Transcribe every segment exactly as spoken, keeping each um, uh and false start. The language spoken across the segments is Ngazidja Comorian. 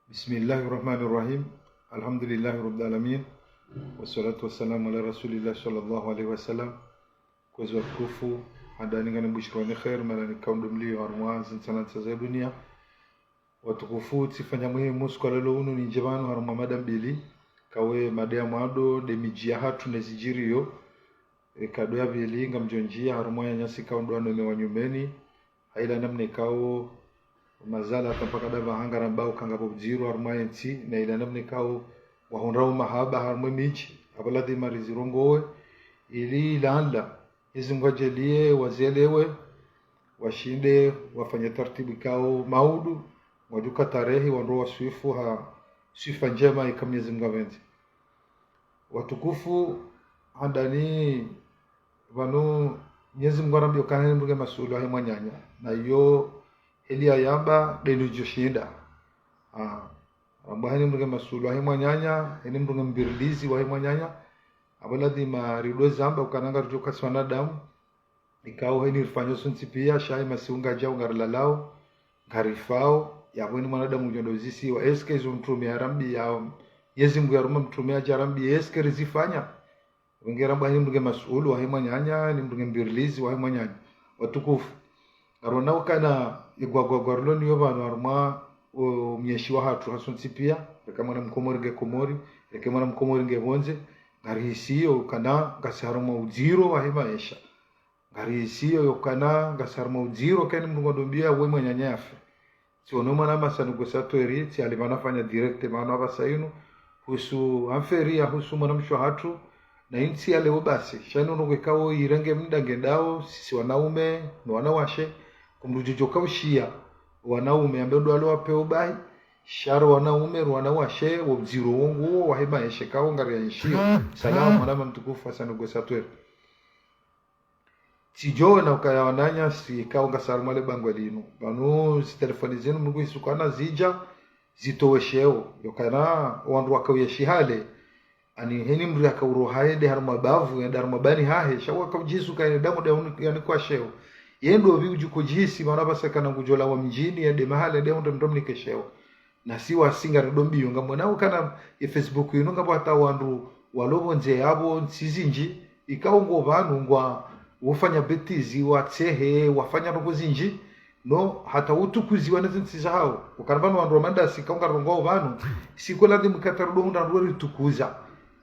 بسم الله الرحمن الرحيم. الحمد لله رب العالمين. والصلاة والسلام على رسول الله صلى الله عليه وسلم. Kwezi watukufu, handani ngambushirwani kheri, mana ni kaundo mliyo harumwa zintsanantsa za dunia. Watukufu, tsifanya muhimu siku wa leo unu nidje pvanu harumwa mada mbili, kawe mada ya mwando nde midji yahatru ne zidjiriyo. Eka ndo ya pvili ngamdjo ndjia harumwa wananyasi kaundo wanome wa nyumeni, ha ila namna ikao mazala hata mpaka ndapvaha ngarambao kangapvo udziro harumwa yentsi, na ila namna ikao wahundrao mahaba harumwa emidji, apvo ladhima rizirongowe, ili ilaanla, ezi ngwadjeliye wazielewe, washinde wafanye tartibu ikao maudu, ngwadjuka tarehi wandru waswifu ha swifa ndjema ika Mwenyezi Mungu apvendze. Watukufu, handani pvanu Mwenyezi Mungu arambiya ukana heni mdru nge masuulu wahe mwananya, na iyo heli yayamba ndeni udjo shinda. Ah, arambiya heni mdru nge masuulu wahe mwananya, heni mdru nge mvirilizi wahe mwananya. Apvo ladhima ridwe zamba ukana ngaridjo kasi wanadamu, ikao heni rifanyao sontsi piya, sha ye masihu ngayadjao ngarilalao, ngarifao, yapvo heni mwanadamu udjo ndo uzisiwa, est-ce que izo mtrume yarambiya, Mwenyezi Mungu yaruma mtrume yadja yarambiya, est-ce que rizifanya? Pvo ngarambao heni mdru nge masuulu wahe mwananya, ni mdru nge mvirilizi wahe mwananya. Watukufu, ngarona ukana igwagwagwa rilo nalo pvanu harumwa omwenyeshi wahatru ha sontsi piya, reka mwana mkomori nge Komori, reka mwana mkomori nge pvondze, ngarihisiyo ukana ngasi harumwa udziro wahe maesha. Ngarihisiyo ukana ngasi harumwa udziro, eka heni mdru ngwandrombiya we mwananya yafe. Tsiono mwana Masani Gosatweri, tsi ali pvanu afanya direct mana apvasa inu, husu affaire ya husu mwanamshe wahatru, na intsi ya leo basi, sha inu nukwe ikao irenge mda ngendao, sisi wanaume, no wanawashe, kumdru djodjo kaushiya, wanaume ambe ndo walo wapeo bahi, sha ro wanaume, ro wanawashe, wo udziro wo nguwo, wahe maesha ikao ngariyaenshiyo. Salamu, mwana mtukufu Masani Gosatweri. Tsidjona ukaya wananyasi ikao ngasi harumwa le bangwe linu. Pvanu zitelefoni zinu mdru nguhisi ukana zidja zitowe sheo. Yokana wandru wakauyeshi hale. Ani heni mdru yakauroha yende harumwa bavu, yende harumwa bani hahe. Sha wakaudjihisi ukaya yende damu de unu-, yanikwa sheo. Yendo pvi udjo kudjihisi, mana apvasa kana ngudjo lawa mdjini, yende mahala, yende hundre mdru amnike sheo. Na si wasi ngarido mbiyo, ngamwonao ukana ye Facebook yinu ngapvo hata wandru walo pvondze yapvo ntsi zindji, ikao ngo pvanu ngwa, wofanya bêtise, watsehe, wafanya ndrongo zindji, no hata utukuziwa ne zintsi zahao. Ukana pvanu wandru wa mandasi, ikao ngarirongowao pvanu, si kwe ladhima kata rido hundra wandru weritukuza.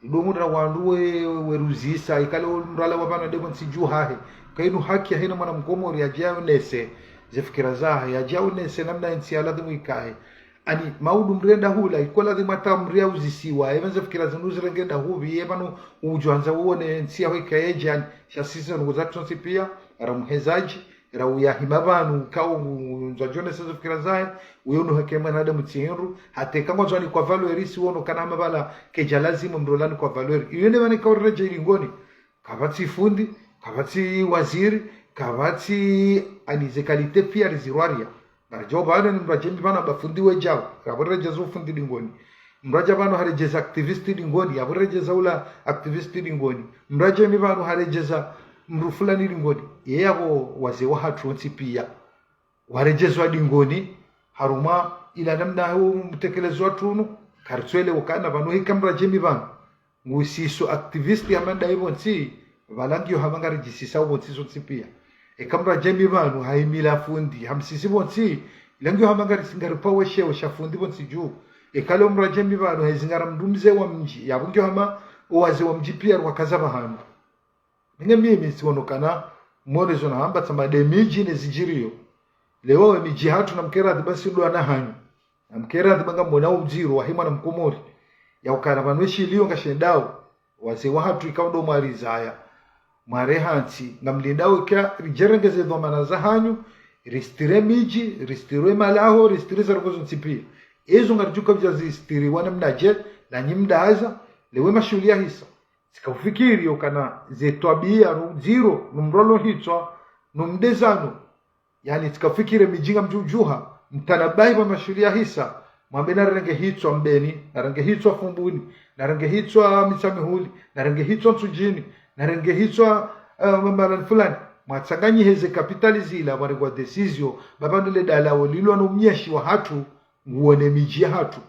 Rido hundra wandru we, weruzisa, ikale wo mdru alawa pvanu nde pvo ntsi dju hahe. Eka inu haki ya heni mwana mkomori yadje yaonese ze fikira zahe, yadje yaonese namna yentsi ya ladhima ikaye. Ani, maudu mdru yenda hula, iko ladhima hata mdru yauzisiwa, ye pvanu ze fikira zinu zirenge nda hupvi, ye pvanu udjo andza uone ntsi yaho ikaye dje ani, sha sisi ndugu zahatru sontsi piya, ramuhezadji, rauyahima pvanu, ikao ngu-, ndzo adjonese ze fikira zahe, uyo unu heke mwanadamu tsi hindru, hata eka ngwandzo anikwa valeur si wono ukana hama pvala kedja lazimu mdru ula anikwa valeur. Iyo nde mana ikao riredjeyi lingoni. Kapvatsi fundi, kapvatsi waziri, kapvatsi ani ze qualité piya rizirwariya. Ngaridjo pvanu ni mdru adje mbi pvanu amba fundi wedjao, yapvo redjeza ufundi lingoni. Mdru adja pvanu haredjeza activiste lingoni, yapvo redjeza ula activiste lingoni. Mdru adje mbi pvanu haredjeza mdru fulani lingoni. Ye yapvo wazee wahatru wontsi piya waredjezwa lingoni, harumwa ila namna hu mtekelezo wahatru unu, karitswele ukana pvanu hika mdru adje mbi pvanu ngusiso activiste hama ndayi pvontsi, pvala ngiyo hama ngaridjisisa pvontsi sontsi piya. Eka mdru adje mbi pvanu, hahimila fundi, hamsisi pvontsi, ila ngiyo hama ngari-, ngaripawe sheo sha fundi pvontsi dju. Eka leo mdru adje mbi pvanu, hahizingara mdru mze wa mdji, yapvo ngiyo hama owazee wa mdji piya rwakaza pvahanu. Ninge mimi tsiono ukana, mwono zo nahamba tsamba nde midji ne zidjiriyo. Leo we midji yahatru namkeradhi basi ndo wana hanyu. Namkeradhi ba ngamwonao udziro wahe mwana mkomori. Ya ukana pvanu eshiliyo ngashendao. Wazee wahatru ikao ndo mwarizaya. Mwareha ntsi. Ngamlindao ika ridjerengeze dhwamana zahanyu. Risitiri midji, risitiri malaho, risitiri ze ndrongo zontsi piya. Ezo ngaridjo kaudja zisitiri wana mnadje, nanyi mdaza, lewe mashuhuli yahisa. Tsika ufikiri ukana ze twabiya no udziro, no mrolo hitswa, no mdezano. Yaani tsika ufikiri midji ngamdjo udjuha, mtanabahi pva mashuhuli yahisa, mwambe narenge hitswa Mbeni, narenge hitswa Fumbuni, narenge hitswa Mitsamihuli, narenge hitswa Ntsudjini, narenge hitswa, eh, mahala fulani. Mwatsanganyihe ze kapitali zila, mwarengwa décision, ba pvanu le dalawo lilwa no mwenyeshi wahatru, nguone midji yahatru.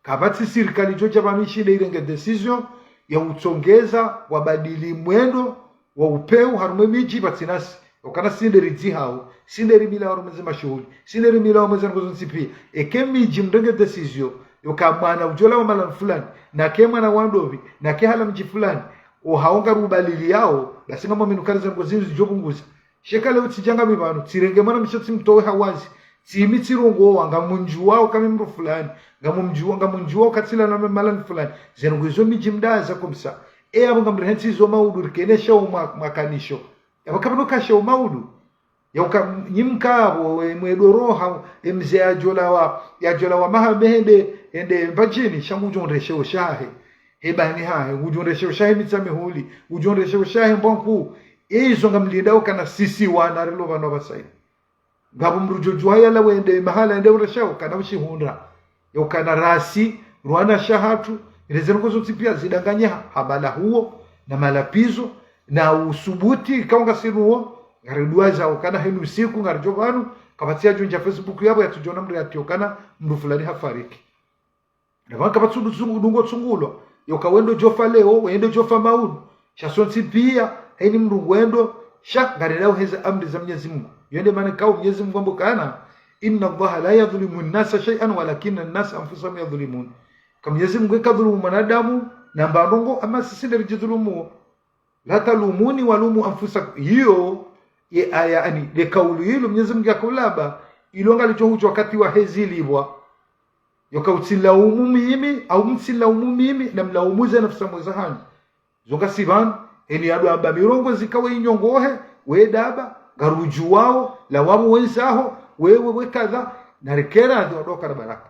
Kapvatsi sirikali djo dja pvanu ishinde irenge décision ya utsongeza wabadili mwendo wa upeu harumwa emidji pvatsi nasi. Ukana si nde ridzihao, si nde rimilao harumwa ze mashuhuli, si nde rimilao harumwa ze ndrongoo zontsi pia. Eka emidji mrenge décision, yoka mwana udjo lawa mahala fulani, nake mwana wa ndopvi, nake halawa mdji fulani, ohao ngari ubadiliyao, basi ngamwamini ukana ze ndrongoo zinu zidjo pvunguza. Sha eka leo tsidja ngami pvanu, tsirenge mwanamshe tsimtowe hawazi, tsimi tsirongowa, ngamumdjuwao kami mndru fulani, ngamumdjuwa, ngamumdjuwao katsilala na mahala fulani. Ze ndrongoo izo midji mdaza komsa. E apvo ngamrehentsi izo maudu rikene sheo mwa-, mwakanisho. Yapvo kapvana uka sheo maudu. Yauka nyi mkapvo, e mwendo roha, e mze yadjo lawa, yadjo lawa maha mehende, hende Mbadjini, sha ngudjo ndre sheo shahe. He bani hahe, ngudjo ndre sheo shahe Mitsamihuli, ngudjo ndre sheo shahe Mbwankuu. E izo ngamlindao ukana sisi wana rilo pvanu pvasa inu. Ngapvo mndru djo djuwa yalawe ende mahala ende ure sheo kana ushihundra. Yaukana rasi, rwana shahatru, ire ze ndrongoo zontsi pia zidanganya ha, ha mahala huo, na mahala pizo, na usubuti, kaunga sinuo, ngariduwaza ukana heni usiku, ngaridjo pvanu, kapvatsi yadjo ndja Facebook yapvo yatsudjona mndru yatio ukana mndru fulani hafariki. Na pvanu kapvatsi udungo tsungulwa, yoka wendo djofa leo, wendo djofa maudu, sha sontsi pia, heni mndru ngwendo, sha ngarendao heza amri za Mnyezi Mungu. Yo nde maana ikao Mnyezi Mungu hamba ukana, إن الله لا يظلم الناس شيئا ولكن الناس أنفسهم يظلمون. Ka Mnyezi Mungu kadhulumu mwanadamu, na mba ndrongoo, ama sisi nde ridjidhulumu. لا تلوموني ولوموا أنفسكم. Iyo, ye aya ani, le kauli ilo Mnyezi Mungu yakaulamba, ilo ngalidjo hudja wakati wa hezi lipvwa. Yoka utsilaumu mimi, au mtsilaumu mimi, na mlaumu ze nafsi mwe zahanyu. Zo ngasi pvanu, heni yadjo amba mirongo zikawe inyongohe, we daba, ngarudjuwao, lawamu wenzaho, wewe we kadha, na rikera ndo wadoka na baraka.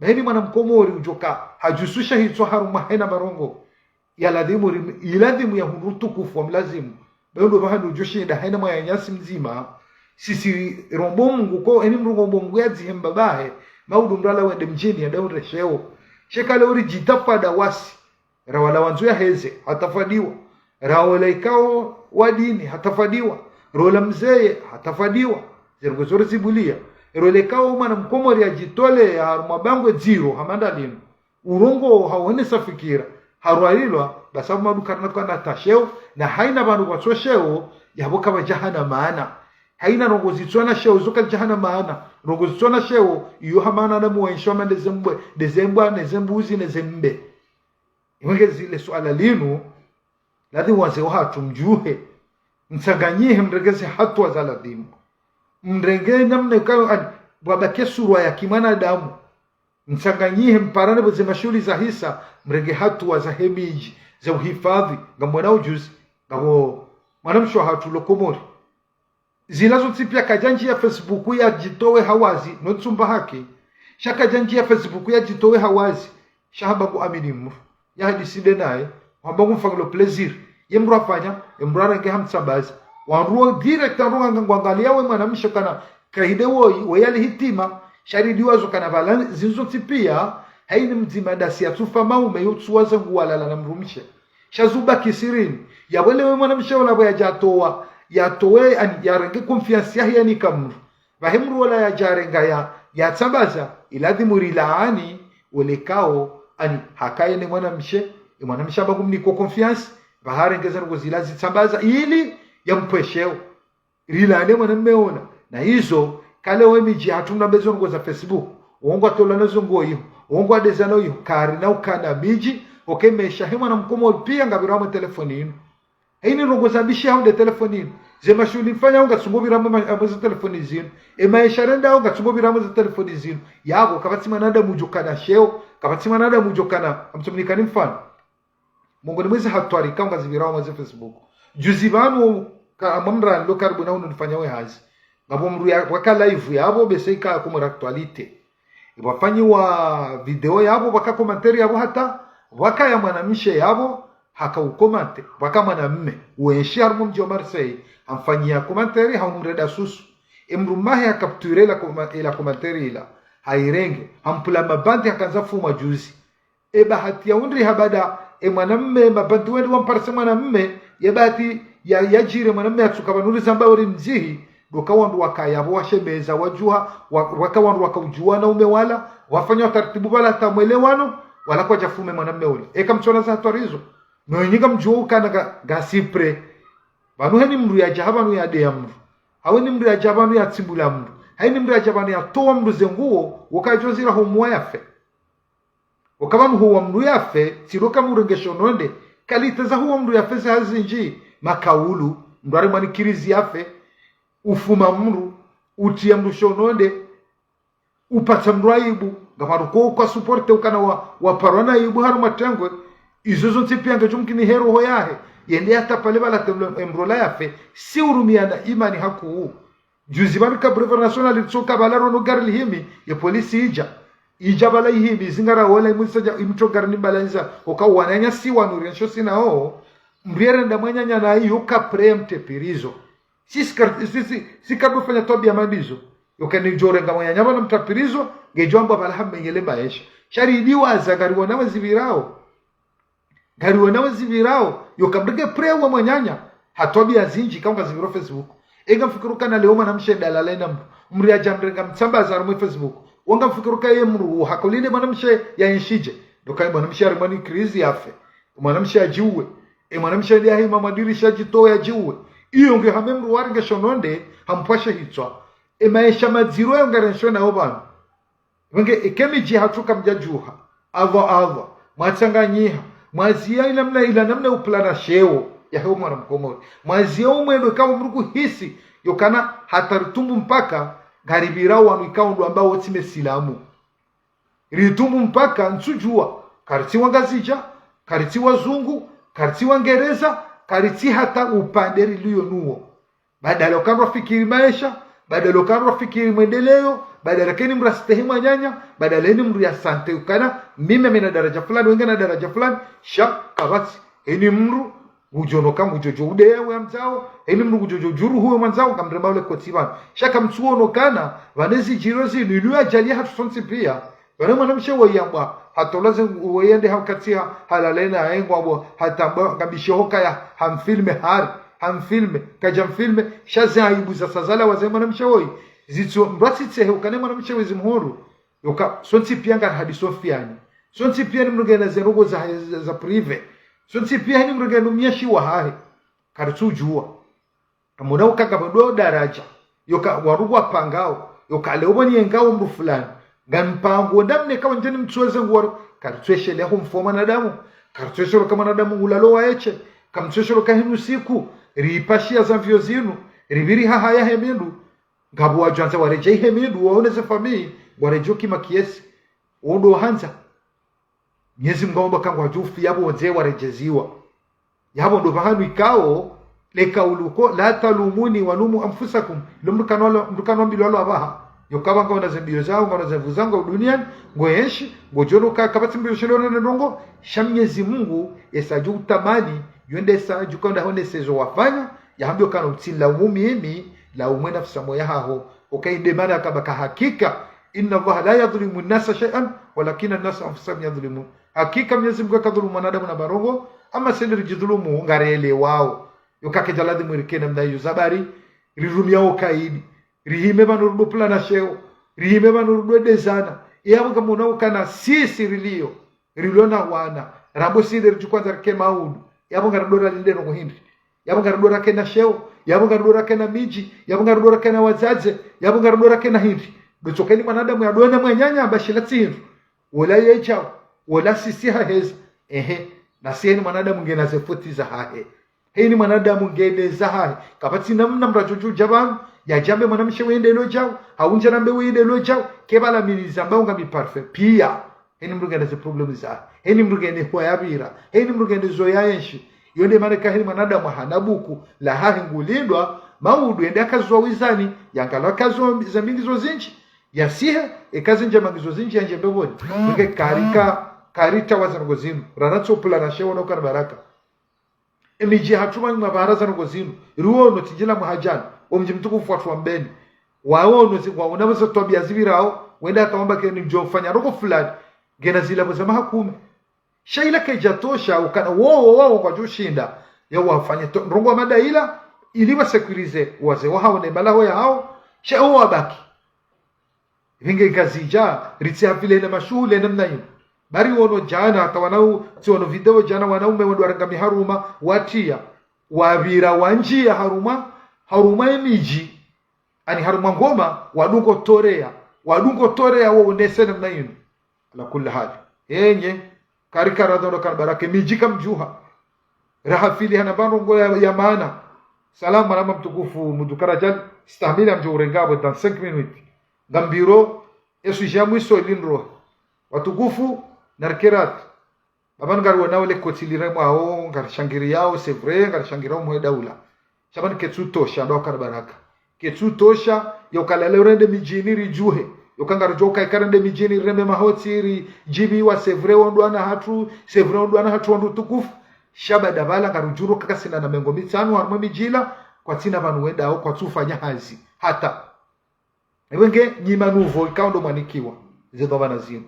Ba heni mwana mkomori udjoka, hadjususha hitswa harumwa hena marongo. Ya ladhimu rim-, iladhimu ya hundru utukufu wa mlazimu. Ba yo ndo pvahanu udjo shinda hena mwananyasi mdzima. Sisi rombo Mungu ko, heni mndru rombo Mungu yadzihe mbabahe. Maudu mndru alawe ende mdjini, yende ure sheo. Sha eka leo ridjitafada wasi. Rawala wandzo ya heze, hatafadiwa. Raola ikao wa dini, hatafadiwa. Rola mzeye, hatafadiwa. Ze ndrongoo zo rizibulia. Rola ikao mwana mkomori yadjitole, harumwa bangwe dziro, hama nda linu. Urongoa hawonesa fikira, harwarilwa, basi apvo maudu karina kana ta sheo, na haina pvandru pvatso sheo, yapvo kapvadja hana maana. Haina ndrongoo zitsona sheo, zo kazidja hana maana. Ndrongoo zitsona sheo, iyo ha maana na muwensho hama nde ze mbwe, nde ze mbwa, ne ze mbuzi, ne ze mbe. Iwenge zile suala linu, ladhimu wazee wahatru mdjuhe, mtsanganyihe, mrenge ze hatuwa za ladhimu. Mrenge namna ikayo ani, pvwabaki surwa ya kimwanadamu. Mtsanganyihe, mparane pvo ze mashuhuli zahisa, mrenge hatuwa za he midji, za uhifadhi, ngamwona ujuzi, ngapvo mwanamshe wahatru lo Komori. Zila zontsi pia kadjandjiya Facebook yadjitowe hawazi, no ntsumba haki. Sha kadjandjiya Facebook yadjitowe hawazi, sha hamba ngu amini mndru. Ya hadisi nde naye, hamba ngu mfanyilo plaisir. Ye mndru hafanya, ye mndru harenge hamtsambaza. Wandru wo direct wandru ngwangaliya we mwanamshe kana, kahinde woyi, we yali hitima, sha ridiwazo kana pvala zinu zontsi pia, haini mdzima dasi yatsufa maume, yotsuwaza ngu walala na mdrumshe. Sha zubaki sirini. Yapvo le we mwanamshe ola pvo yadja towa, yatowe, ani, yarenge confiance yahe yanika mndru. Pvahe mndru ola yadja renga ya, yatsambaza, iladhimu rilaani, ole ikao, ani, hakaye ne mwanamshe, e mwanamshe amba ngu mniko confiance, pvaha renge ze ndrongoo zila zitsambaza, ili, yampve sheo. Rilaane mwanamme ola. Na izo, kale we midji yahatru mna mbe zo ndrongoo za Facebook. Wo ngwatolana zo nguo iho. Wo ngwadezana iho. Karina ukana midji, oke maesha he mwana mkomori pia ngapvira mwe telefoni inu. Haini ndrongoo za mbishi hau nde telefoni inu. Ze mashuhuli mfanya ngatsungo pvira mwe ma-, mwe ze telefoni zinu. E maesha renda ngatsungo pvira mwe ze telefoni zinu. Yapvo, kapvatsi mwanadamu udjokana sheo, kapvatsi mwanadamu udjokana, amtsumnikani mfano. Mongoni mwezi hatwari ikao ngazipvirao mwa ze Facebook. Juzi pvanu ka amwamrani lo karibu na unu nifanya we hazi. Ngapvo mndru ya, pvwaka live yapvo bese ika kumwera actualité. Pvwafanyiwa video yapvo, pvwaka commentaire yapvo hata, pvwakaya mwanamshe yapvo, haka ukomante, pvwaka mwanamme, wenshi harumwa mdji wa Marseille, hamfanyiya commentaire, haumrenda susu. E mdrumme wahe ha capture ila koma-, ila commentaire ila, hairenge, hampvula mabandi hakandza fuma juzi. E bahati ya undri ha baada, e mwanamme, mabandi wende wamparisa mwanamme, ye bahati ya, yadjiri mwanamme yatsuka pvanu uri zamba uri mdzihi, Ndo ka wandru wakaya pvo washemeza, wadjuha, wa-, waka wandru wakaudjuwa na ume wala, wafanya utaratibu pvala hata mwelewano, wala kwadjafume mwanamme ule. Eka mtsona za hatwari izo. No nyinyi ngamdjuwa ukana nga, ngasi prêt. Pvanu heni mndru yadja ha pvanu yadeya mndru. Hawu heni mndru yadja ha pvanu yatsimbula mndru. Hawu heni mndru yadja ha pvanu yatowa mndru ze nguo, wokadjo zira ho mwa yafe. Woka pvanu huwa mndru yafe, tsi ndo ka murenge shononde, kalite za huwa mndru yafe ze hazi ndji, makaulu, mndru harumwa ni kirizi yafe, ufuma mndru, utriya mndru shononde, upatsa mndru aibu, ngapvanu ko kwa supporte ukana wa, waparwa na aibu harumwa tengwe, izo zontsi pia ngedjo mkini he roho yahe, yende yatapale pvala temlo emrola yafe, si urumia na imani hakuu. Juzi pvanu ka Brave National litsoka pvala rono gari lihimi, ye polisi idja. Idja pvala ihimi, zingara wola imusadja imtso gari ni pvala iza, oka wananya si wanu rensho sina o, mndru yerenda mwananya na iyo ka prêt mtre prison. Si, si, si, si, si kadofanya twabiya mbi izo. Yoka nidjorenga mwananya pvanu mtre prison, ngedjo amba pvala hamenyele maesha. Sha ri idiwaza ngari wona wazipvirao. Ngari wona wazipvirao, yoka mndru nge prêt wa mwananya, ha twabiya zindji, ka unga zipviro Facebook. Enga mfikiri ukana leo mwanamshe dalala ina mndru. Mndru yadja mrenga mtsambaza harumwa Facebook. Wanga mfikiri uka ye mndru, hakolile mwanamshe ya enshidje. Ndo ka ye mwanamshe harumwa ni kirizi yafe. Mwanamshe yadjiuwe. E mwanamshe ndi yahima madirisha yadjitowe yadjiuwe. Iyo nge hame mndru warenge shononde, hampvwashe hitswa. E maesha madziro yo ngarenshio nayo pvanu. Wenge, eka midji hatru kamdjadjuha. Apvo, apvo. Mwatsanganyiha. Mwaziya ila mna, ila namna uplana sheo. Yahe omwana mkomori. Mwaziya umwendo ka umruku hisi. Yokana hata ritumbu mpaka. Ngaripvira wanu ikao ndo ambao tsi mesilamu. Ritumbu mpaka ntsudjuwa. Karitsi wangazidja. Karitsi wazungu. Karitsi wangereza. Karitsi hata upande riliyo nuwo. Badala uka mrafikiri maesha, badala uka mrafikiri mwendeleyo, badala keni mrastehi mwananya, badala eni mndru ya sante ukana, mimi mina daraja fulani, wenge na daraja fulani, sha kapvatsi. Eni mndru, ngudjono ka ngudjodjo udeya we mdzao, eni mndru ngudjodjo djuru huwe mwandzao, ngamrema ule kotsi pvanu. Sha kamtsuono kana, pvane zidjiro zinu, inu yadjali hatru sontsi pia, pvane mwanamshe woyi yambwa, hatolwa ze nguo yende hamkatiha, halale na ye ngwambwa, hatambwa, ngabishe hokaya, hamfilme hari, hamfilme, kadja mfilme, sha ze aibu za sazala wa ze mwanamshe woyi, zitso, mndru atsitsehe, ukane mwanamshe woyi zimhuru, yoka, sontsi pia ngari hadi sofiani. Sontsi pia ni mndru ngena ze ndrongo za, za, za privé. Sontsi pia ni mndru ngena umyeshi wa hahe. Karitsudjuwa. Kamona uka ngapvo ndo daraja. Yoka wandru wapangao. Yoka leo pvani yengao mndru fulani. Nga mpango ndamne kawa ndjeni mtsuweze nguwaro. Karitsueshele ho mfo mwanadamu. Karitsueshele ka mwanadamu ulalo wa eche. Kamtsueshele ka hinu siku. Ripashiya za mvio zinu. Ripviri hahaya he mindru. Ngapvo wadjwandza waredjei he mindru. Waone ze famiyi. Waredjei kima kiesi. Ondo handza. Mnyezi Mungu aomba ka ngwadjufi yapvo wandze waredjeziwa. Yapvo ndo pvahanu ikao, leka uluko, la talumuni walumu anfusakum. Ilo mndru kano, mndru kano mbilwa lwa pvaha. Yoka pvanga wana zembiyo zao, wana zemvu zao, ngo duniani, ngo enshi, ngodjono ka, kapvatsi mbiyo shelo ne ndrongo, sha Mnyezi Mungu, yesa dju utamani, yonde sa, dju ka unda hone sezo wafanya, yahambiyo kano mtsila umumi imi, la umwe nafsi moya haho. Oka inde mana kaba ka hakika, inna Allaha la yadhlimu an-nasa shay'an, walakinna an-nasa anfusahum yadhlimun. Hakika Mnyezi Mungu kadhulumu mwanadamu na marongo, ama sende ridjidhulumu ngarelewao. Yoka kedja ladhimu rikena mna iyo zabari, rirumia ukaidi, rihime pvanu rudo pulana sheo, rihime pvanu rudo dezana. Yapvo ngamona ukana sisi riliyo, rilo na wana, rambo sinde ridjukwandza rike maudu, yapvo ngaridora linde no kuhindri. Yapvo ngaridora kena sheo, yapvo ngaridora kena midji, yapvo ngaridora kena wadzadze, yapvo ngaridora kena hindri. Dotsoka eni mwanadamu yadona mwananya amba shila tsi hindru. Wola yedjao, wola sisi haheza. Ehe, nasi heni mwanadamu ngena ze foti za hahe. Heni mwanadamu ngena za hahe. Kapvatsi namna mndru adjodjo dja pvanu, yadjambe mwanamshe wende lo djao, haundja nambe wende lo djao, kepvala mili zamba unga mi parfait. Pia, heni mndru ngena ze problème za hahe. Heni mndru ngena hwa yapvira. Heni mndru ngena zo ya enshi. Yonde mana ka heni mwanadamu hana buku, la hahe ngulindwa, maudu yende akazwa wizani, yangala kazo za mbingi zo zindji. Yasihe, eka zindji ya mangizo zindji ya ndjembe pvoni. Nge karika, karita wa ze ndrongo zinu. Rana tsopula na shewo no kana baraka. Emidji hatru mwa mabara za ndrongo zinu. Riwono tsidjila mwahadjana. Omdji mtukufu watru wa Mbeni. Wawono zi, waona wazo twabiya zipvirao. Wenda hata wamba keni ndjofanya ndrongo fulani. Ngena zila mweza mahakume. Sha ila kedja tosha, ukana, wo, wo, wo, ngwadjoshinda. Ya wafanye to, ndrongo wa mada ila, ili wasécurisé wazee wahawo ne malaho yahawo, sha wo wabaki. Pvenge Ngazidja, ritsi hafile na mashuhuli namna yinu. Bari wono djana, hata wanau, tsi wono video djana, wanaume wandru warenga miharuma, watriya, wapvira, wandjiya harumwa, harumwa emidji, ani harumwa ngoma, wadungo toreya, wadungo toreya wo unese namna yinu. Ala kulli hali. Enyi, kari karadhono kari baraka, emidji kamdjuha. Rahafili hana pvanu ngo ya, ya maana. Salamu, mwanama mtukufu, mdru Karajali, stahamili amdjo urenga pvo dans cinq minutes. Ngambiro, esu dja mwiso lindro. Watukufu, narikerathi. Baba ngariwonao le koti liremwawo, ngarishangiriyao, c'est vrai, ngarishangiriyao mwe daula. Sha pvanu ketsu tosha, ndo kari baraka. Ketsu tosha, yo kalale urende midjini ridjuhe. Yo kangaridjo uka ikarende midjini rireme mahotsi ridjibiwa, c'est vrai, wandru wana hatru, c'est vrai, wandru wana hatru wandru tukufu. Sha baada pvala ngarudjuro kakasina na mengo mitsanu harumwa emidji ila, kwatsina pvanu wendao, kwatsu fanya hazi. Hata. Ewe nge nyima nuvo ikao ndo mwanikiwa, ze dhwamana zinu.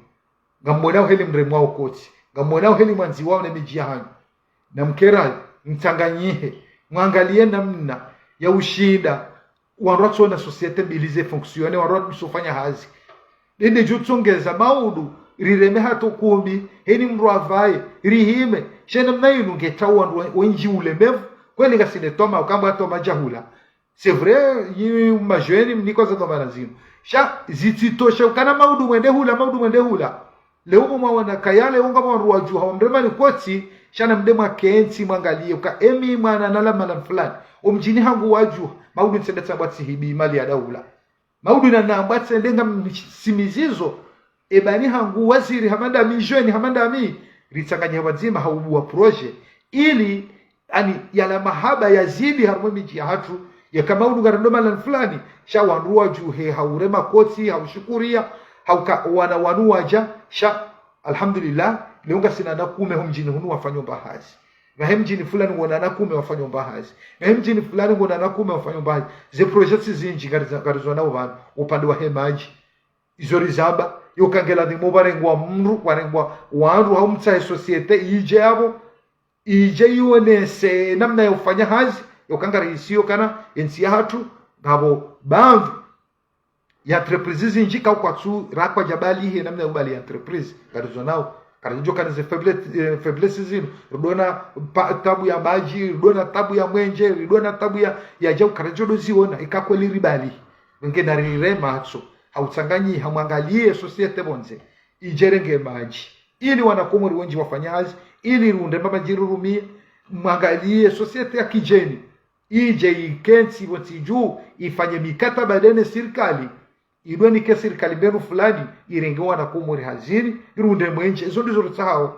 Ngamwonao heli mremwao koti. Ngamwonao heli mwandziwao ne midji yahanyu. Namkerayi, mtsanganyihe, mwangaliye namna ya ushinda, wandru watsona société mbili ze fonctionner, wandru watsu fanya hazi. Dende djutsongeza maudu, rireme hata kumi, heni mndru apvaye, rihime, sha namna yinu ngetrao wandru we-, wendji ulemevu, kweli ngasina twama, ukamba twama djahula. C'est vrai, yi majeunes mniko za dhwamana zinu. Sha, zitsitosha, ukana maudu mwende hula, maudu mwende hula. Leo mwa wana kayale, wonga mwa wandru wadjuha, wamremani koti, sha namde mwakentsi, mwangaliye, uka emi mwana nala mala fulani. Omdjini hangu wadjuha, maudu ntsende tsambwa tsihibi, mali ya daula. Maudu na nambwa tsende ngamsimizizo, eba ni hangu waziri hama ndami, jeune hama ndami, ritsanganye pvwadzima ha ubuwa projet, ili, ani, yala mahaba yazidi harumwa emidji yahatru, yeka maudu ngarendo mala fulani, sha wandru wadjuhe, ha urema koti, ha ushukuriya, ha uka wana wanu wadja, sha, alhamdulillah, leo ngasina na kume ho mdjini hunu wafanyao mba hazi. Ngahe mdjini fulani ngona na kume wafanyao mba hazi. Ngahe mdjini fulani ngona na kume wafanyao mba hazi. Ze projets zindji ngariza-, ngarizonao pvanu, upande wahe madji. Izo rizamba, yo kangeladhimu pvarengwa mndru, pvarengwa wandru, hau mtsahe société, idje yapvo, idje ionese namna ya ufanya hazi, yo kangarihisiyo kana, entsi yahatru, ngapvo bamvi, ya entreprise zindji ka kwatsu rakwa djabali he namna ya ubali ya entreprise. Ngarizonao. Karidjo kana ze faiblesse, eh, faiblesse zinu. Ridona pa-, tabu ya madji, ridona tabu ya mwenje, ridona tabu ya, ya djau, karidjo ndo ziona, ika kweli ribali. Nge na rirema hatso. Ha utsanganyi, ha mwangaliye société pvondze. Idje renge madji. Ili wana Komori wendji wafanya hazi, ili runde mba madji rurumie, mwangaliye société ya kidjeni. Idje ikentsi pvontsi dju, ifanye mikataba ndene sirikali, idwe nike sirikali mbenu fulani, irenge wana Komori hazini, irunde mwenje, izo ndizo ritsahao.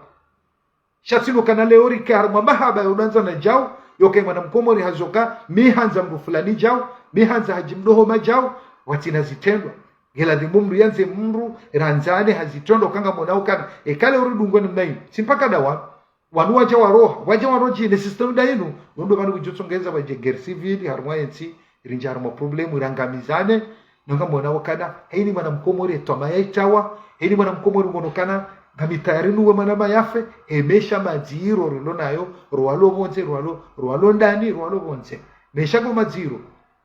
Sha tsi no kana leo rike harumwa mahaba ya udanza na djau, yoke mwana mkomori hazoka, mi handza mndru fulani djau, mi handza Hadji Mdohoma djau, watsina zitrendwa. Ngeladhimu mndru yandze mndru, randzane ha zitrendwa, uka ngamwonao kana, eka leo ridungwa ni mnayi, tsi mpaka dawa. Wanu wadja waroha, wadja waroji, ne système nda inu, nundo pvanu kudjotsongeza wadje guerre civile, harumwa entsi, rindja harumwa problème, irangamizane, nonga mwonao kana, heni mwana mkomori etwama ya itawa, heni mwana mkomori ngono kana, ngami tayari nuwe mwana mayafe, he mesha madziro rilo nayo, rwalo pvondze, rwalo, rwalo ndani, rwalo pvondze. Mesha ngo madziro,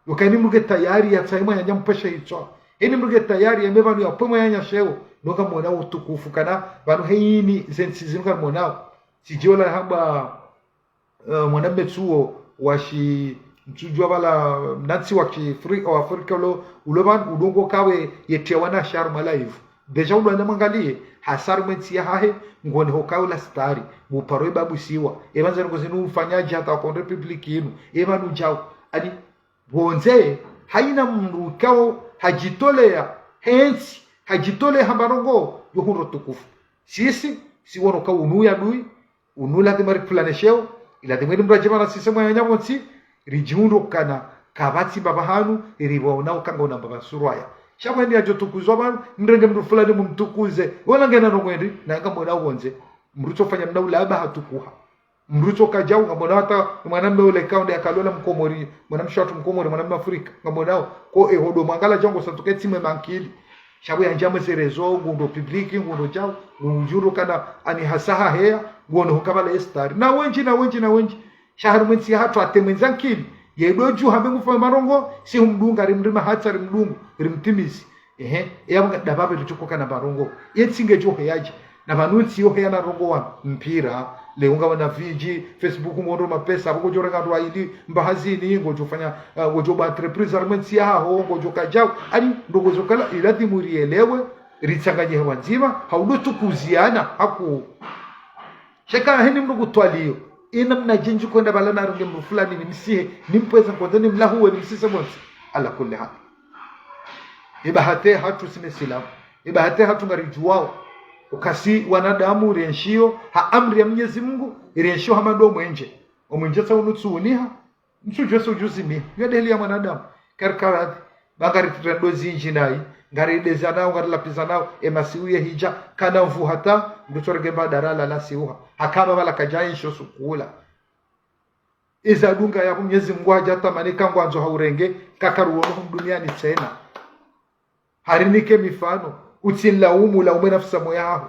yokani mndru nge tayari ya tsaimwa ya nyampesha itswa. Heni mndru nge tayari ya me pvanu ya pwemwa ya nyasheo, nonga mwonao utukufu kana, pvanu heni zentsi zinu ngamwonao. Tsidjola hamba, eh, mwana metsuo washi mtsudjwa pvala mnantsi wa ki Afri-, wa Afrika ulo, ulo pvanu udungo kawe yetia wana sharu ma live. Déjà ulo enda mwangaliye, hasharu mwentsi yahahe, ngone ho kawe la stari, muparo ebabu siwa. Epvandza ngo zinu ufanya dja hata wakondre public inu. Epvanu djau. Ani, pvondze, haina mndru kao hadjitolea, hentsi, hadjitolea hamba ndrongo, yo hundro tukufu. Sisi, si wono ka unu ya dui, unu ladhima ripvulane sheo, iladhima ili mndru adje pvanu sisi mwa nyanya pvontsi, ridjihundro kana, kapvatsi mbapvi hanu, iri pvwa unao kanga una mbapvi surwaya. Sha pvwendi yadjo tukuzwa pvanu, mrenge mndru fulani mumtukuze, wona ngena no mwendi, na ngamwonao pvondze. Mndru tsofanya mna ulaba hatukuha. Mndru tsoka djau ngamwonao hata mwanamme ule kaunde yakalola mkomori, mwanamshe watru mkomori, mwanamme Afrika, ngamwonao. Ko ehodo mwangala djau ngo satsuke tsimwe mankili. Sha pvo yandja mwe ze réseaux, ngundo public, ngundo djau, ngudjuro kana ani hasaha heya, nguono ho kabala estari. Na wendji, na wendji, na wendji. Sha harumwa entsi yahatru ate mwendza nkili. Ye ndo dju hambe ngufanya marongozi, si humdunga, rimrima hatsa, rimdungu, rimtimizi. Ehe, e yapvo nga ndapvapvo ritsuko kana marongozi. Ye ntsi ngedjo heyadje. Na pvanu ntsi yo heya na rongozi wa mpira. Leo ngapvo na Fiji, Facebook, ngondo mapesa, apvo ngodjo renga ndrwa ili, mba hazini, ngodjo fanya, eh, ngodjo ba entreprise, harumwa entsi yaho, ngodjo kadjau. Ani, ndo ngodjo kala, iladhimu rielewe, ritsanganye hewa ndzima, hau ndo tsukuziana, haku. Sheka heni mndru kutwaliyo. Ina mna djendji kwenda pvala na runge mndru fulani nimsihe, nimpvweze nkonde nimlahuwe, nimsise montsi. Ala kulli hali. Ibahati hatru si Maislamu. Ibahati hatru ngaridjuwao. Ukaya si wanadamu rienshio ha amri ya Mwenyezi Mungu, rienshio ha mando mwenje. Omwenje tsa unu tsuuniha, ntsudjuwa se udjuzimiha. Yo ndeheli ya mwanadamu. Karikaradhi. Ba ngari trendo zindji nayi. Ngari deza nao, ngari lapviza nao. E masihu ye hidja. Kana mvu hata. Mndru tsorenge mba darala la siuha. Hakaba pvala kadjayi nsho sukula. Iza dunga ya Mwenyezi Mungu hadja tamani kangwandzo haurenge. Kakaruono hunu duniani tsena. Harinike mifano, utsinilaumu, laume nafsi moya haho.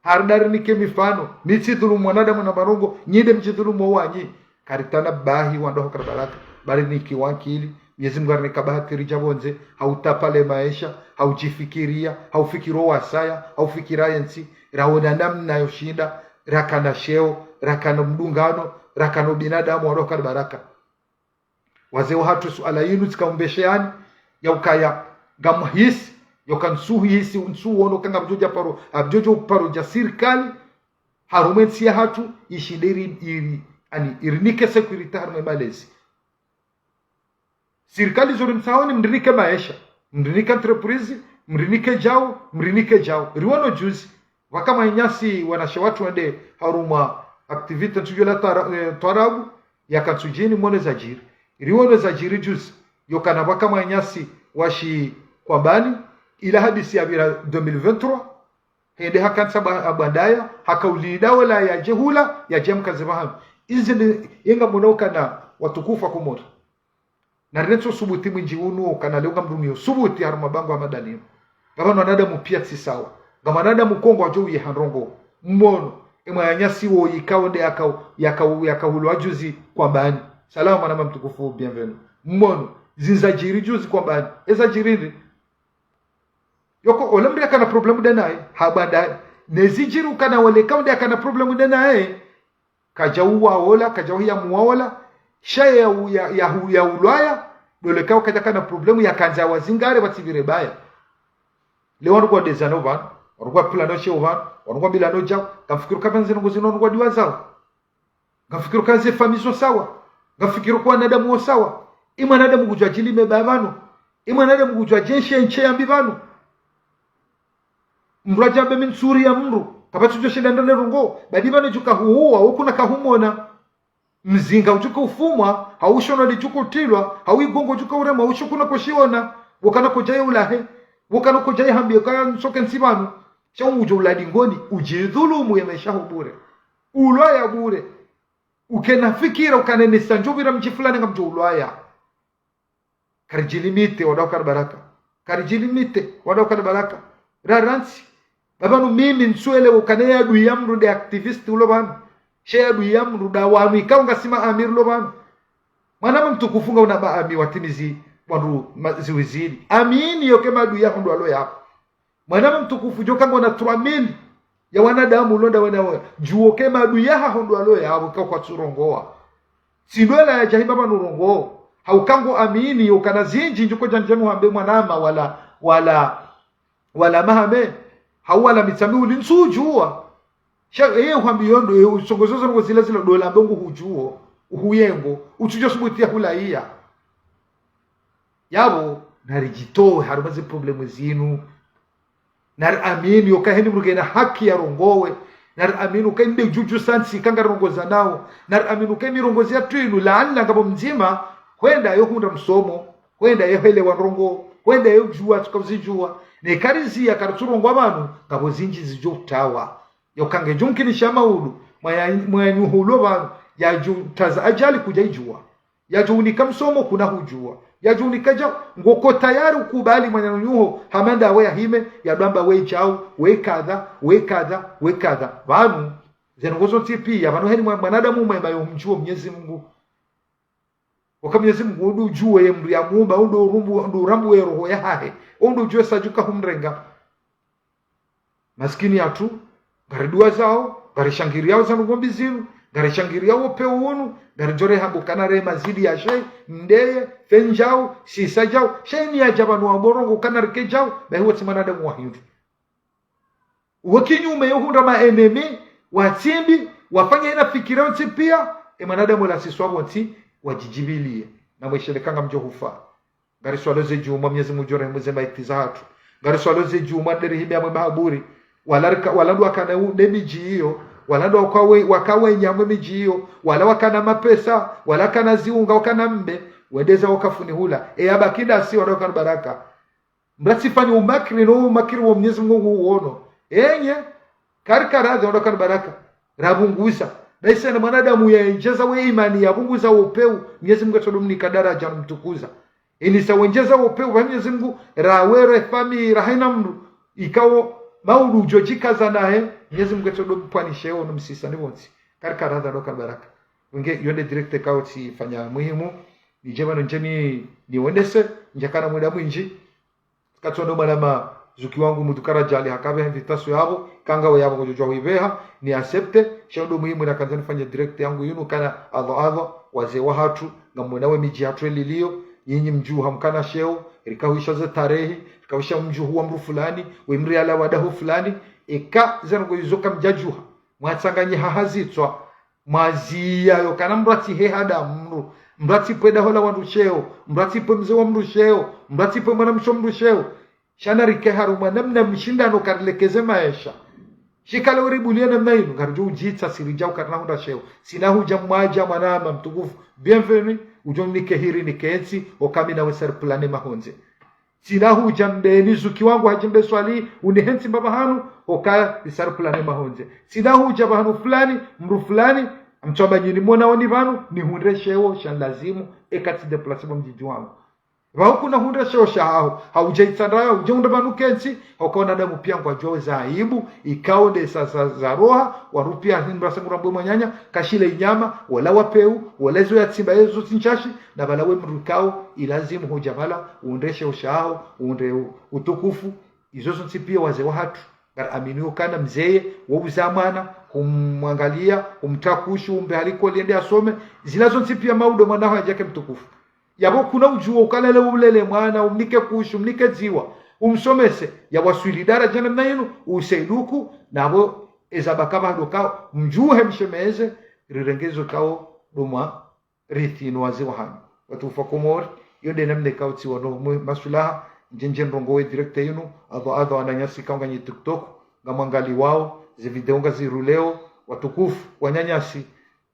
Harida rinike mifano, mi tsidhulumu mwanadamu na marongozi, nyi nde mdjidhulumu wanyi. Karitanabahi wandru hukana baraka, bari niki wankili, Mwenyezi Mungu harinika bahati ridja pvondze, hautapale maesha, haudjifikiria, haufikiri owasaya, haufikiri yentsi, raona namna yoshinda, rakana sheo, rakana mdungano, rakana ubinadamu wandru hukana baraka. Wazee wahatru suala yinu tsika umbesheani, ya ukaya, ngamhisi, yoka ntsuhisi, ntsuono, ka ngapvodjo dja paro, apvodjo paro dja sirikali, harumwa entsi yahatru, ishinde iri, iri, ani, irinike sécurité harumwa malezi. Sirikali zo rimtsaoni mrinike maesha, mrinike entreprise, mrinike djau, mrinike djau. Riwono juzi, pvaka mwananyasi wanashe watru wende harumwa activité ntsudjo la tara-, eh, twarabu, yaka ntsudjini mwono zadjiri. Riwono zadjiri juzi, yokana pvaka mwananyasi washi Kwambani, ila hadisi yapvira deux mille vingt-trois, hende hakantsi ba-, abwandaya, hakaulida wola yadje hula, yadje mkaze pvahanu. Izi nde, yenga mwono ukana watukufu wa Komori. Nari netso subuti mwindji unu, kana leo ngamdungiyo subuti harumwa bangwe hama ndalinu. Ngapvanu wanadamu piya tsi sawa. Ngapvo wanadamu kongwadjo uye ha ndrongoo. Mmono, emwananyasi wo yikao nde yakao, yakao, yakahulwa juzi Kwambani. Salama mwanama mtukufu, bienvenue. Mmono, zindru zadjiri juzi Kwambani. Ezadjiri ndri? Yoko, ole mndru yakana problème nde naye, habwandaya. Nezidjiri ukana wale kao nde yakana problème nde naye. Kadjau waola, kadjau ya muwaola, sha ya u-, ya, ya hu-, ya ulwaya, ndo le kao kadjakana problème yakandza wazingare pvatsi pvire baya. Leo wandru ngwadezano pvanu, wandru ngwapvulano sheo pvanu, wandru ngwambilano djau, ngamfikiri ukaya pvanu ze ndrongoo zinu wandru ngwadiwazao. Ngamfikiri ukaya ze famille zo sawa, ngamfikiri ukaya wanadamu wo sawa, emwanadamu ngudjo adjilime baya pvanu, emwanadamu ngudjo adjenshe ntsi yambi pvanu. Mndru adjambe mi ntsuri ya mndru, kapvatsi udjo shinda ndane ndrongoo, badi pvanu djuka huhuwa, wo kuna kahumona. Mzinga udjuka ufumwa, hau shono lidjuka utilwa, hau igongo djuka uremwa, usho kuna koshiona, wo kana kodjaye ulahe, wo kana kodjaye hambiye kaya ntsoke ntsi pvanu, sha udjo uladi ngoni, udjidhulumu ye maesha ho bure. Ulwaya bure. Ukena fikira, ukana nesa ndjo pvira mdji fulani ngamdjo ulwaya. Karidjilimite, wandru hukana baraka. Karidjilimite, wandru hukana baraka. Rarantsi. Ba pvanu mimi ntsuelewa ukana ye adui ya mndru nde activiste ulo pvanu. Sha ye adui ya mndru nda wanu ikao ngasi ma amis rilo pvanu. Mwanama mtukufu ngauna ba amis watimizi wandru ma-, ziwizili. Amini yoka ye maadui yaho ndo walo yapvo. Mwanama mtukufu djoka ngona trois mille ya wanadamu ulonda wena we. Djuwo ke maadui yaho ndo walo yapvo ka kwatsu rongoa. Tsi ndo ela yadja hima pvanu rongoa. Hauka ngo amini, yokana zindji ndjuko djandjanu hambe mwanama wala, wala, wala mahame. Hau wala mitsami uli ntsudjuwa. Sha, eye hwambiyo ndo, eye usongozo zo ndrongoo zila zila ndo lambe nguhudjuwo. Uhuyengo. Utsudjo subuti ya hulaya. Yapvo, naridjitowe harumwa ze problème zinu. Nariamini yoka heni mndru kena haki ya rongowe. Nariamini uka nde djudju santsi ka ngari rongoza nao. Nariamini uka mirongozi yatru inu, laala ngapvo mdzima, hwenda yo hundra msomo, hwenda yo helewa ndrongoo, hwenda yo djuwa tsi ka uzidjuwa. Ne kariziya karitsu rongoa pvanu, ngapvo zindji zidjo utawa. Yoka ngedjo mkinisha maudu, mwaya, mwaya nyuho ulo pvanu, yadjo taza ajali kudja idjuwa. Yadjo unika msomo kuna hudjuwa. Yadjo unika dja, ngoko tayari ukubali mwananyaho, hama ndawe yahime, yadjo amba we djau, we kadha, we kadha, we kadha. Pvanu, ze ndrongoo zontsi piya, pvanu heni mwa-, mwanadamu mwema yo mdjuwo Mwenyezi Mungu. Waka Mnyezi Mungu ndo udjuwa ye mndru yamuumba, ndo urumbu, ndo urambuwa ye roho yahahe, ndo udjuwa sadjuka humrenga. Masikini yatru, ngariduwa zao, ngarishangiriyao zanu ngombi zinu, ngarishangiriyao upeu unu, ngaridjo rehamba ukana rema zidi ya she, ndeye, fendjao, sisa djao, she ni ya djaba no waboro ngo ukana rike djao, bahi wontsi mwanadamu wa hindru. Wo kinyume yo hundra ma ennemis, watsimbi, wafanya ina fikira wontsi pia, e mwanadamu la siswa wontsi, wadjidjibiliye, na mweshelea ukana ngamdjo hufa. Ngariswalo ze djumwa Mnyezi Mungu ngudjo rehemu ze mayiti zahatru. Ngariswalo ze djumwa nde rihimi amwe mahaburi. Wala rika, wala ndo wakana u, ne midji iyo. Wala ndo waka we, waka wenyi amwe midji iyo. Wala wakana mapesa. Wala wakana ziunga, wakana mbe. Wende zawo kafuni hula. E yabaki ndasi wala wakana baraka. Mratsifanye umakiri no umakiri wa Mnyezi Mungu uono. Enye, karika radhi wala wakana baraka. Rapvunguza. Bahi sha na mwanadamu yaendjeza we imani yapvunguza upeu. Mnyezi Mungu yatsodo mnika daraja no mtukuza. Inisa wendjeza upeu wa Mnyezi Mungu, rawe re fami, ra haina mndru, ikao maudu udjo djikaza nahe, Mnyezi Mungu yatsodo mpvwanishe ono msisa ni wontsi. Karika radhi wala wakana baraka. Wenge, yo nde direct ikao tsifanya muhimu, nidje pvanu ndje ni, niwonese, ndjakana muda mwindji, katsondo mwanama zuki wangu mndru karadjali hakapve invitation yapvo, ikao ngawe yapvo ngodjo djuwa huipveha, ni accepte, sha ndo muhimu nakandza nifanye direct yangu yinu ukana adha adha, wazee wahatru, ngamwona we midji yahatru yeliliyo, nyinyi mdjuha mkana sheo, rikahwisha ze tarehi, rikahwisha mdjuhu wa mndru fulani, we mndru yalawa daho fulani, eka zanu ngo izo kamdjadjuha, mwatsanganyiha hazitswa, mwaziya yo ukana mndru atsihehe daho mndru, mndru atsipve daho la wandru sheo, mndru atsipve mze wa mndru sheo, mndru atsipve mwanamshe wa mndru sheo. Sha na rike harumwa namna mshindano karilekeze maesha. Shikala uribuliye namna inu, ngaridjo udjitsa siri djau karina hundra sheo. Tsina hudja mwadja mwanama mtukufu. Bienvenue, udjo mnike hiri nikentsi, oka mi nawe sari pvulane mahondze. Tsina hudja mbeni zuki wangu hadji mbe swali, unihentsi mbapvi hanu, oka risari pvulane mahondze. Tsina hudja pvahanu fulani, mndru fulani, amtswamba nyinyi mwona oni pvanu, nihundre sheo, sha nilazimu, eka tsi déplacer pvo mdjidji wangu. Pvaho kuna hundre sheo shahaho, haudja itsandraya, udja hundre pvanu kentsi, oka wanadamu pia ngwadjuwao za aibu, ikao nde sa, sa, za roha, wandru pia hindru asa ngurambwe mwananya, kashile inyama, wala wapeu, wala izo yatsimba yezo tsintshashi, na pvala we mndru ikao, ilazimu hudja pvala, undre sheo shahaho, undre u, utukufu, izo zontsi pia wazee wahatru. Ngari amini ukana mzeye, wo uza mwana, humwangaliya, humtra kushi, umbe haliko liende asome, zila zontsi pia maudo mwana haho yadjake mtukufu. Yapvo kuna udjuwa ukana le ulele mwana, umnike kushi, umnike dziwa, umsomese, yawaswili daraja namna inu, usaiduku, napvo eza baka pvahado kao, mdjuhe mshemeze, rirenge zo kao, ndo mwa rithi no wazee wahanyu. Watukufu wa Komori, iyo nde namna ikao tsiwono mwe maswilaha, ndjendje ndrongowe direct inu, adha adha wananyasi ikao nganyi TikTok, ngamwangaliwao, ze video ngaziruleo, watukufu, wananyasi,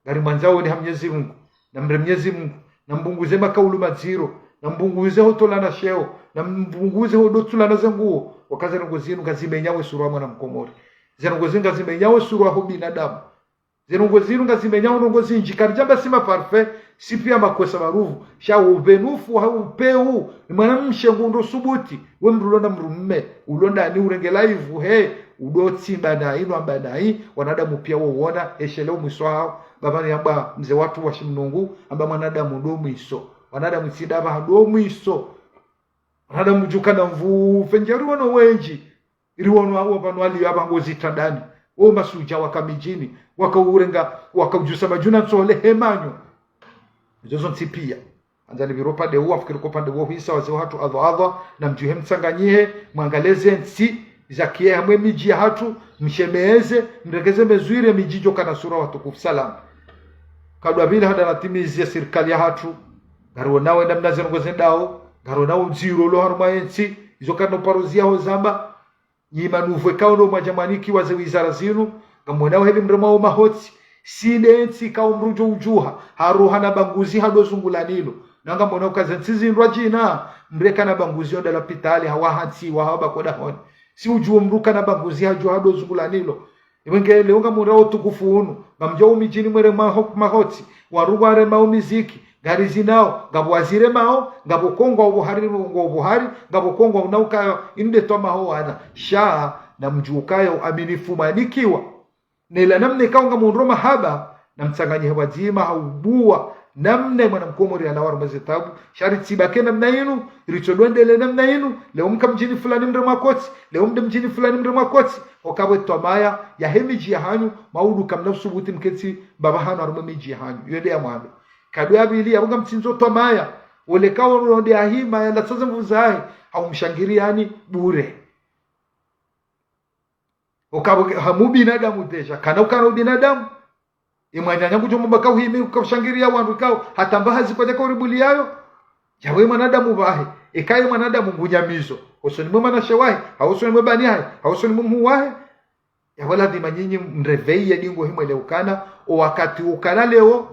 ngarimwandzaoni ha Mnyezi Mungu, na mre Mnyezi Mungu, na mpvunguze makaulu madziro, na mpvunguze ho tolana sheo, na mpvunguze ho dotsulana ze nguo, waka ze ndrongo zinu ngazimenyao sura ya mwana Mkomori. Ze ndrongo zinu ngazimenyao sura ya ho binadamu. Ze ndrongo zinu ngazimenyao ndrongo zindji, karidjamba si ma parfait, si pia makosa maruvu. Sha upvenufu ha upeu, ni mwanamshe ngu ndo subuti, we mndru ulo na mndru mme, ulo ndani urenge live, he, udo tsimba nayi, no amba nayi, wanadamu pia wo wona, heshelea o mwiso haho, baba ni amba mze watru wa shimnungu, amba mwanadamu ndo mwiso. Wanadamu tsi ndapvaha ndo mwiso. Wanadamu djuka na mvu, fendjari wano wendji. Iri wanu awo pvanu waliyo apvaha ngo zitandani. Wo masudja waka midjini, waka urenga, waka udjusa madjuna ntsole he manyo. Izo zontsi pia. Handza nipvire upande uwo, afikiri ko upande uwo hwisa, wazee wahatru adha adha, na mdjuhe mtsanganyihe, mwangaliye ze ntsi, za kiye hamwe midji yahatru, mshemeze, mrenge ze mesure, midji djo kana sura watukufu salama. Kadwa bila handa natimizi ya sirikali yahatru, ngarionao namna ze ndrongo zendao, ngarionao udziro ulo harumwa ye ntsi, izo kana uparo ziya ho zamba, nyi manuvwe kao ndo mwadja mwanikiwa ze wizara zinu, ngamwonao heli mremwao mahotsi, si nde ntsi kao mndru djo udjuha, haruha na banguzi hado zungula nilo. Na ngamwonao uka ze ntsi zindrwadjina, mndru eka na banguzi yonda lapitali, hawa hantsi, wa hawa bako dahoni. Si udjuwa mndru kana banguzi hadjuha hado zungula nilo. Iwe nge leo ngamwonao utukufu unu, ngamdjao midjini mwere maho, mahotsi, wandru waremao miziki, ngarizinao, ngapvo waziremao, ngapvo kongwa ubuhari, ngo ubuhari, ngapvo kongwa unauka inde twa maho wana. Sha, na mdjukayo aminifu mwanikiwa. Nela namna ikao ngamwonao mahaba, na mtsanganyihe pvwadzima ha ubuwa, Namna mwana mkomori yalawa harumwa ze tabu, sha ritsibake namna inu, ritsodwendelee namna inu, leo mka mdjini fulani mremwa kotsi, leo mde mdjini fulani mremwa kotsi, hukaya ye twamaya yahe midji yahanyu, maudu kamna usubuti mketsi mbapvi hanu harumwa ye midji yahanyu. Iyo nde ya mwando. Kado ya pvili, yapvo ngamtsindzo twamaya, ole kaono nde ahima, yalatsa ze nvu zahe, haumshangiriyani bure. Hukaya hamu binadamu déjà, kana ukana ubinadamu. Ye mwananya ngudjo mwamba kauhimi ukaushangiriya wandru ikao, hata mba hazi kwadjaka uribuliyayo. Yapvo ye mwanadamu pvahe, eka ye mwanadamu ngunyamizo. Hosoni mwe mwanamshe wahe, hau hosoni mwe bani hahe, hau hosoni mwe mhuu wahe. Yapvo ladhima nyinyi mreveye dingo himwelewe ukana, o wakati ukana leo,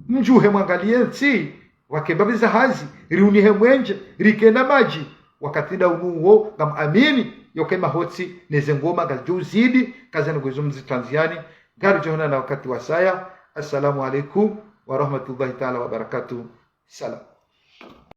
mdjuhe mwangaliye ntsi, wake mbapvi za hazi, riunihe mwenje, rike na madji, wakati nda unu uwo, ngam amini, yoke mahotsi, neze ngoma, ngazidjo uzidi, kazana ngwezo mzitranziani, ngaridjo onana wakati wasaya. Assalamu alaikum wa rahmatullahi taala wa barakatuh. Salam.